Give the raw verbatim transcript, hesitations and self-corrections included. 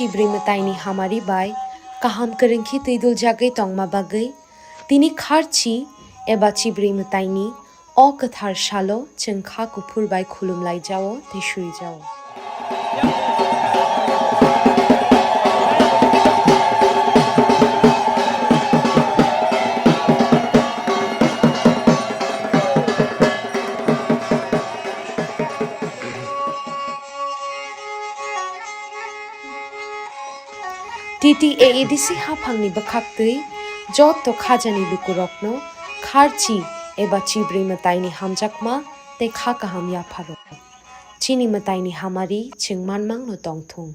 Chibrwi mwtaini hamari bai kaham kwrwngkhe twiduljagwi tongma bagwi tini kharchi eba chibrwi mwtaini o kwthar salo chwng kha kuphur bai khulumlaijao tei suijao. T T A A D C haphangni bwkhaktwi joto khajani lukurokno kharchi eba chibrwi mwtaini hamjakma tei kha kaham yapharo. Chini mwtaini hamari chwng manmangno tongthung.